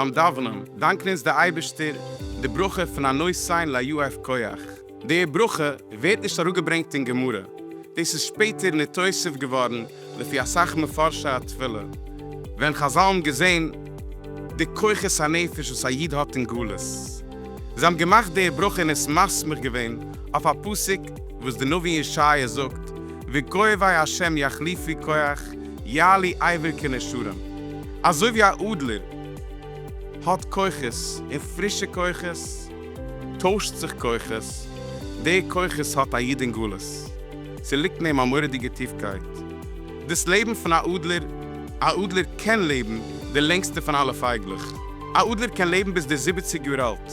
ביים דאווענען דאנקן אונז די אייבערשטער די ברכה פון הנותן ליעף כח. די ברכה ווערט נישט אראפגעברענגט אין גמרא, דאס איז שפעטער נתוסף געווארן לפי אסאך מפרשי התפילה, ווען חזל האבן געזען די כוחות הנפש וואס א איד האט אין גלות, זיי האבן געמאכט די ברכה און עס מסמיך געווען אויף א פסוק וואס די נביא ישעיה זאגט וגואבי ה' יחליפו כח יעלו עבר כנשרים, אזוי ווי א אדלער האט כוחות און פרישע כוחות, טוישט זיך כוחות, די כוחות האט א איד אין גלות, ס'ליגט אין אים א מורא'דיגע טיפקייט. דאס לעבן פון א אדלער, א אדלער קען לעבן די לענגסטע פון אלע פייגלעך, א אדלער קען לעבן ביז די זיבעציג יאר אלט,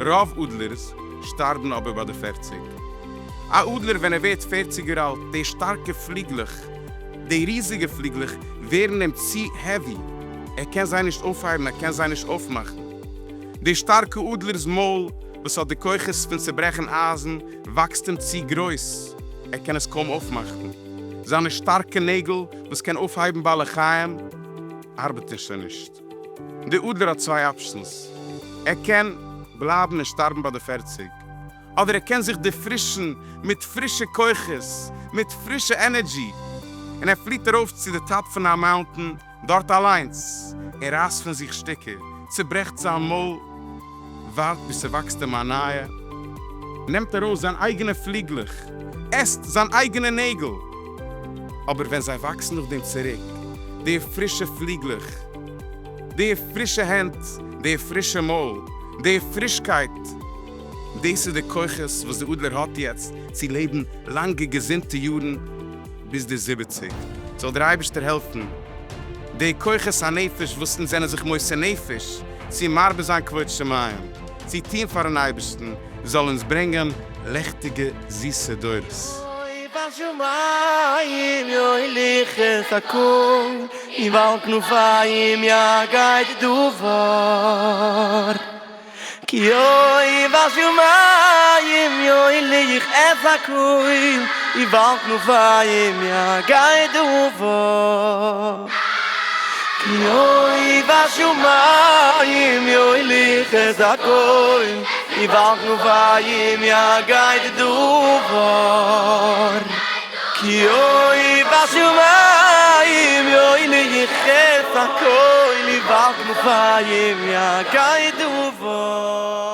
רוב אדלערס שטארבן אבער ביי די פערציג. א אדלער ווען ער ווערט פערציג יאר אלט, די שטארקע פליגלעך, די ריזיגע פליגלעך ווערן אים צו heavy, ער קען זיי נישט אויפהייבן, ער קען זיי נישט אויפמאכן. די שטארקע אדלער'ס מויל וואס האט די כוחות פון צוברעכן אייזן וואקסט אים צו גרויס, ער קען עס קוים אויפמאכן. זיינע שטארקע נעגל וואס קען אויפהייבן בעלי חיים ארבעטן שוין נישט. די אדלער האט צוויי options, ער קען בלייבן און שטארבן ביי די פערציג, אדער ער קען זיך דערפרישן מיט פרישע כוחות, מיט פרישע energy, און ער פליט ארויף צו די top פון א mountain דארט אליינס, און רייסט פון זיך שטיקער, צוברעכט זיין מויל, ווארט ביז ס'וואקסט אים א נייע, נעמט ארויס זיין אייגענע פליגלעך, עסט זיין אייגענע נעגל, אבער ווען זיי וואקסן נאכדעם צוריק, די פרישע פליגלעך, די פרישע הענט, די פרישע מויל, די פרישקייט, דאס איז די כוחות וואס די אדלער האט יעצט צו לעבן לאנגע געזונטע יארן ביז די זיבעציג. זאל דער אייבערשטער העלפן די כוחות הנפש וואס אונז זענען זיך מוסר נפש צו מרבה זיין כבוד שמים, צו טון פארן אייבערשטן, זאל אונז ברענגען לעכטיגע זיסע דורות. בשמים יוליך את הקול, ובעל כנפיים יגד דבר. כי אוי בשמים יוליך את הקול, ובעל כנפיים יגד דבר. כי אוי בשמים יוליך את הקול, ובעל כנפיים יגד דבר. כי אוי בשמים יוליך את הקול, ובעל כנפיים יגד דבר.